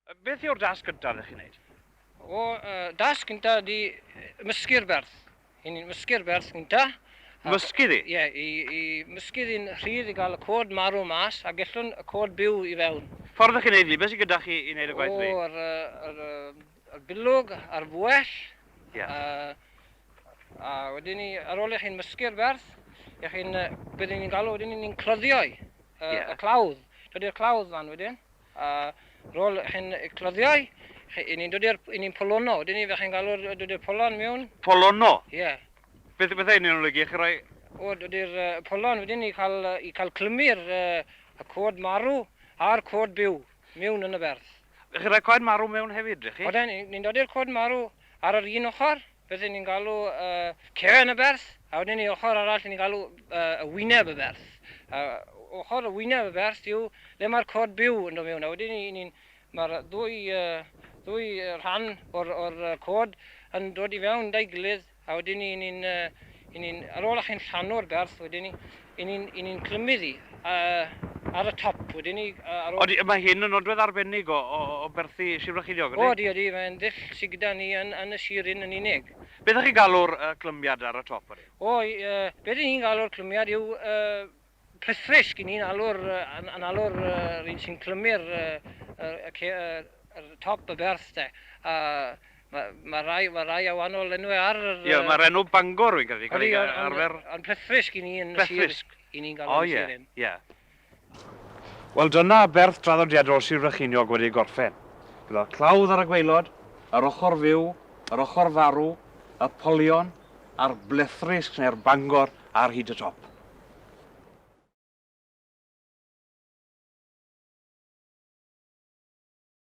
Beth yw'r dasg gyntaf ydych chi'n neud? O, dasg gynta ydi mysgu'r berth. I ni'n mysgu'r berth gynta. Mysgu ddi? Ie, i, i mysgu ddi'n rhydd i gael y cod marw mas a gellwn y cod byw i fewn. Ffordd ydych chi'n neud ddi? Beth sydd gyda chi i neud y gwaith ddi? O, yr, yr, yr bilwg a'r fwell. Ie. A, a wedyn ni, ar ôl i chi'n mysgu'r berth, i chi'n, byddwn ni'n galw wedyn ni'n cloddio i, yeah. y clawdd. Dod i'r clawdd fan wedyn. A ar ôl chi'n cloddio, chi, i ni'n dod i'r, i ni'n polono, wedyn ni fe chi'n galw'r, dod i'r polon mewn. Polono? Ie. Yeah. Beth, beth ein olygu? Chi roi... O, dod i'r uh, polon wedyn i cael, i cael clymu'r uh, y cod marw a'r cod byw mewn yn y berth. Chi rhoi coed marw mewn hefyd, ydych chi? Oedden, ni'n dod i'r cod marw ar yr un ochr, Bydden ni'n galw cefn y berth, a wedyn ni ochr arall ni'n galw y wyneb y berth. A ochr y wyneb y berth yw le mae'r cod byw yn dod mewn, a wedyn ni, ni'n, mae'r ddwy, ddwy rhan o'r, or cod yn dod i fewn da'i gilydd, a wedyn ni, ni'n, ni'n, ar ôl chi'n llanw'r berth, wedyn ni, i ni'n, i ni'n clymu ddi ar y top, wedyn ni, ar ôl... Odi, mae hyn yn nodwedd arbennig o, o, o berthi Sir Frycheiniog, ydy? Odi, odi, mae'n ddull sydd gyda ni yn, yn y sir hyn yn unig. Beth ydych chi'n galw'r uh, clymiad ar y top, ydy? O, uh, beth ni'n galw'r clymiad yw uh, plethrisg, i ni'n alw'r, uh, yn, yn alw'r uh, un sy'n clymu'r uh, uh, y, y, top y berth, de. A Mae ma rai, ma rai a wahanol enwau ar yr... Ie, mae'r enw Bangor wy'n credu, cael ei arfer... Ond Plethrisg i ni yn sir... Plethrisg? I ni'n galw yn sir hyn. O ie, ie. Wel dyna berth draddodiadol Sir Frycheiniog wedi gorffen. Gyda'r clawdd ar y gwaelod, yr ochr fyw, yr ochr farw, y polion, a'r blethrisg neu'r Bangor ar hyd y top.